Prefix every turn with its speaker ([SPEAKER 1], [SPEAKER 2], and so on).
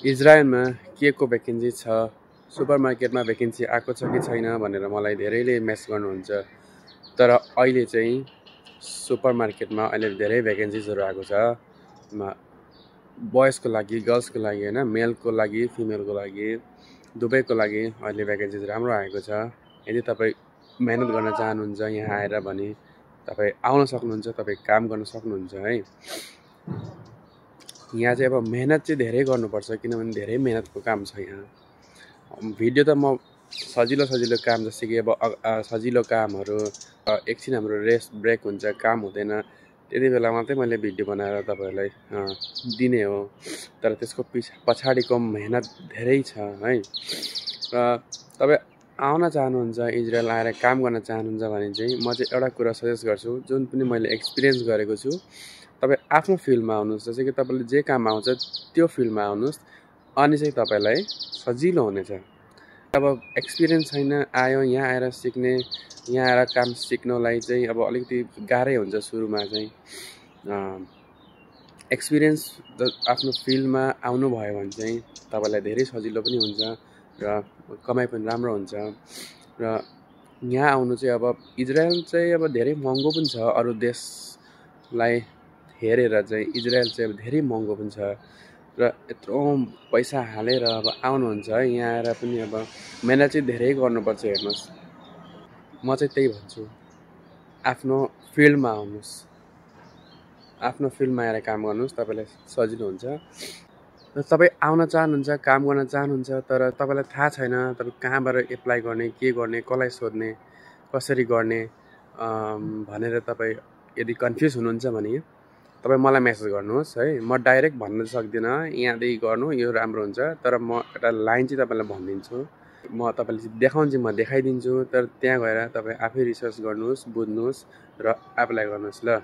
[SPEAKER 1] इजरायलमा के को भ्याकेन्सी छ, सुपरमार्केटमा भ्याकेन्सी आएको छ कि छैन भनेर मलाई धेरैले मेसेज गर्नुहुन्छ। तर अहिले चाहिँ सुपरमार्केटमा अहिले धेरै भ्याकेन्सिजहरू आएको छ, बोइजको लागि, गर्ल्सको लागि होइन, मेलको लागि, फिमेलको लागि, दुवैको लागि अहिले भ्याकेन्सिज राम्रो आएको छ। यदि तपाईँ मेहनत गर्न चाहनुहुन्छ यहाँ आएर भने तपाईँ आउन सक्नुहुन्छ, तपाईँ काम गर्न सक्नुहुन्छ है। यहाँ चाहिँ अब मेहनत चाहिँ धेरै गर्नुपर्छ, किनभने धेरै मेहनतको काम छ यहाँ। भिडियो त म सजिलो काम जस्तै कि अब सजिलो कामहरू एकछिन हाम्रो रेस्ट ब्रेक हुन्छ, काम हुँदैन, त्यति बेला मात्रै मैले भिडियो बनाएर तपाईँहरूलाई दिने हो। तर त्यसको पछाडिको मेहनत धेरै छ है। र तपाईँ आउन चाहनुहुन्छ, इजरायल आएर काम गर्न चाहनुहुन्छ भने चाहिँ म चाहिँ एउटा कुरा सजेस्ट गर्छु, जुन पनि मैले एक्सपिरियन्स गरेको छु। तपाईँ आफ्नो फिल्डमा आउनुहोस्, जस्तै कि तपाईँले जे काम आउँछ त्यो फिल्डमा आउनुहोस्, अनि चाहिँ तपाईँलाई सजिलो हुनेछ। अब एक्सपिरियन्स छैन, आयो यहाँ आएर सिक्ने, यहाँ आएर काम सिक्नलाई चाहिँ अब अलिकति गाह्रै हुन्छ सुरुमा चाहिँ। एक्सपिरियन्स आफ्नो फिल्डमा आउनुभयो भने चाहिँ तपाईँलाई धेरै सजिलो पनि हुन्छ र कमाइ पनि राम्रो हुन्छ। र यहाँ आउनु चाहिँ अब इजरायल चाहिँ अब धेरै महँगो पनि छ, अरू देशलाई हेरेर चाहिँ इजरायल चाहिँ अब धेरै महँगो पनि छ। र यत्रो पैसा हालेर अब आउनुहुन्छ है, यहाँ आएर पनि अब मेहनत चाहिँ धेरै गर्नुपर्छ। हेर्नुहोस्, म चाहिँ त्यही भन्छु, आफ्नो फिल्डमा आउनुहोस्, आफ्नो फिल्डमा आएर काम गर्नुहोस्, तपाईँलाई सजिलो हुन्छ। र तपाईँ आउन चाहनुहुन्छ, काम गर्न चाहनुहुन्छ, तर तपाईँलाई थाहा छैन तपाईँ कहाँबाट एप्लाई गर्ने, के गर्ने, कसलाई सोध्ने, कसरी गर्ने भनेर तपाईँ यदि कन्फ्युज हुनुहुन्छ भने तपाईँ मलाई मेसेज गर्नुहोस् है। म डाइरेक्ट भन्न सक्दिनँ यहाँदेखि गर्नु यो राम्रो हुन्छ, तर म एउटा लाइन चाहिँ तपाईँलाई भनिदिन्छु। म तपाईँले देखाउनु चाहिँ म देखाइदिन्छु, तर त्यहाँ गएर तपाईँ आफै रिसर्च गर्नुहोस्, बुझ्नुहोस् र एप्लाई गर्नुहोस् ल।